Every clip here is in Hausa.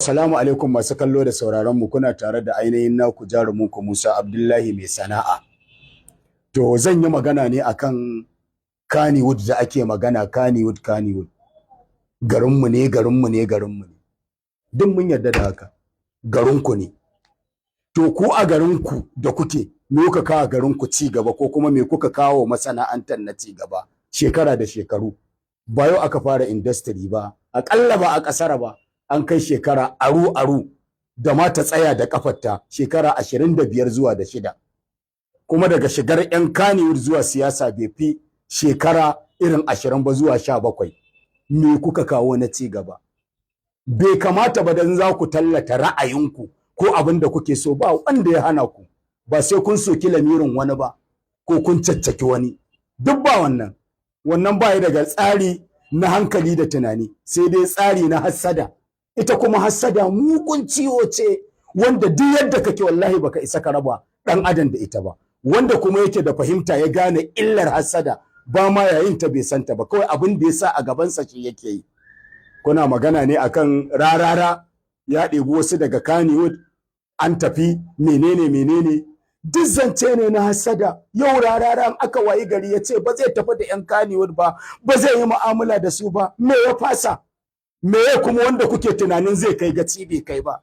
Salamu alaikum masu kallo da sauraron mu, kuna tare da ainihin naku jarumin ku Musa Abdullahi mai sana'a. To, zan yi magana ne akan Kannywood da ake magana, Kannywood, Kannywood. Garinmu ne, garinmu ne, garinmu ne. Duk mun yarda da haka. Garinku ne. To, ku a garinku da kuke, me kuka kawo garinku ci gaba, ko kuma me kuka kawo masana'antar na ci gaba shekara da shekaru? Ba yau aka fara industry ba, aƙalla ba a ƙasar ba. An kai shekara aru aru da ma ta tsaya da kafarta, shekara 25 zuwa da shida. Kuma daga shigar 'yan Kannywood zuwa siyasa bai fi shekara irin 20 ba zuwa 17. Me kuka kawo na ci gaba? Bai kamata ba dan za ku tallata ra'ayinku ko abin da kuke so, ba wanda ya hana ku. Ba sai kun soki lamirin wani ba ko kun caccaki wani. Duk ba wannan. Wannan ba daga tsari na hankali da tunani, sai dai tsari na hassada. Ita kuma hassada mugun ciwo ce wanda duk yadda kake, wallahi baka isa ka raba dan adam da ita ba. Wanda kuma yake da fahimta ya gane illar hassada, ba ma yayin ta, bai santa ba, kawai abin da ya sa a gabansa shi yake yi. Kuna magana ne akan Rarara ya ɗebi wasu daga Kannywood an tafi, menene menene, duk zance ne na hassada. Yau Rarara aka wayi gari ya ce ba zai tafi da 'yan Kannywood ba, ba zai yi mu'amala da su ba, me ya fasa? Me ya kuma wanda kuke tunanin zai kai gaci bai kai ba?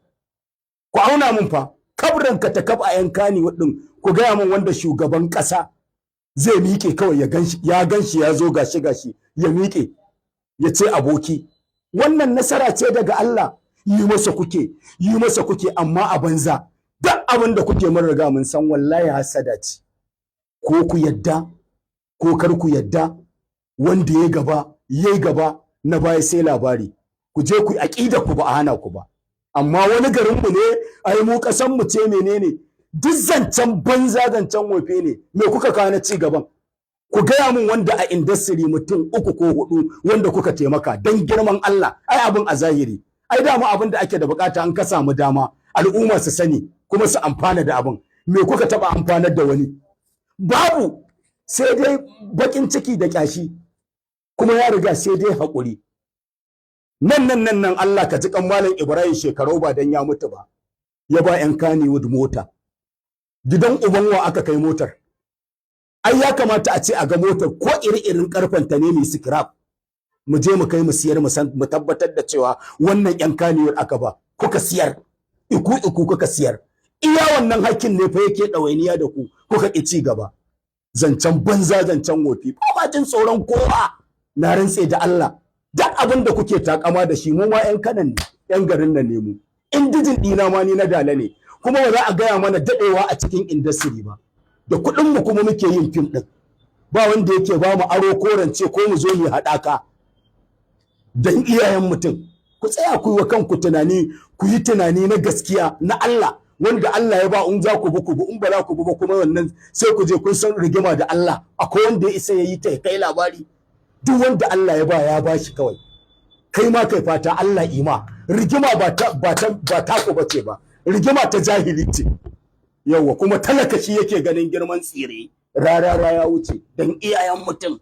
Ku auna mun fa, kabran ka ta kab a 'yan Kannywood din, ku gaya mun wanda shugaban ƙasa zai miƙe kawai ya ganshi, ya ganshi, ya zo gashi gashi, ya miƙe ya ce aboki. Wannan nasara ce daga Allah. Yi masa kuke, yi masa kuke, amma a banza. Duk abin da kuke, mun riga mun san, wallahi hasada ce. Ko ku yadda ko kar ku yadda, wanda ya gaba yayi gaba, na baya sai labari. Ku je ku aqida ku, ba a hana ku ba. Amma wani garin mu ne, ai mu kasan mu ce, menene, duk zancen banza, zancen wofe ne. Me kuka kawo na ci gaban? Ku gaya min wanda a industry, mutum uku ko hudu wanda kuka taimaka, don girman Allah. Ai abin a zahiri, ai dama abin da ake da bukata, an ka samu dama al'umma su sani kuma su amfana da abin. Me kuka taba amfanar da wani? Babu, sai dai bakin ciki da kyashi. Kuma ya riga, sai dai haƙuri. Nan nan nan nan, Allah ka ji kan Malam Ibrahim Shekarau, ba dan ya mutu ba, ya ba yan Kannywood mota. Gidan uban wa aka kai motar? Ai ya kamata a ce a ga motar, ko iri-irin karfanta ne mai scrap, mu je mu kai mu siyar, mu san mu tabbatar da cewa wannan yan Kannywood aka ba. Kuka siyar iku iku, kuka siyar. Iya wannan hakkin ne fa yake ɗawainiya da ku, kuka ƙi ci gaba. Zancen banza, zancen wofi. Ba ma jin tsoron kowa, na rantse da Allah. Duk abin da kuke takama da shi, mu ma yan kanan ne, yan garin nan ne mu. Indigene ɗina ma ni na Dala ne, kuma ba za a gaya mana daɗewa a cikin industry ba. Da kuɗin mu kuma muke yin fim ɗin, ba wanda yake ba mu aro ko rance ko mu zo mu haɗaka. Dan iyayen mutum, ku tsaya ku yi wa kanku tunani, ku yi tunani na gaskiya na Allah. Wanda Allah ya ba, in za ku bi, ku bi. In ba za ku bi ba kuma, wannan sai ku je. Kun san rigima da Allah akwai wanda ya isa ya yi ta kai labari. Duk wanda Allah ya ba, ya ba shi kawai. Kai ma kai fata Allah ima. Rigima ba ta taku bace ba, rigima ta jahili ce. Yawa, kuma talaka shi yake ganin girman tsire. Rarara ya wuce, dan iyayen mutum.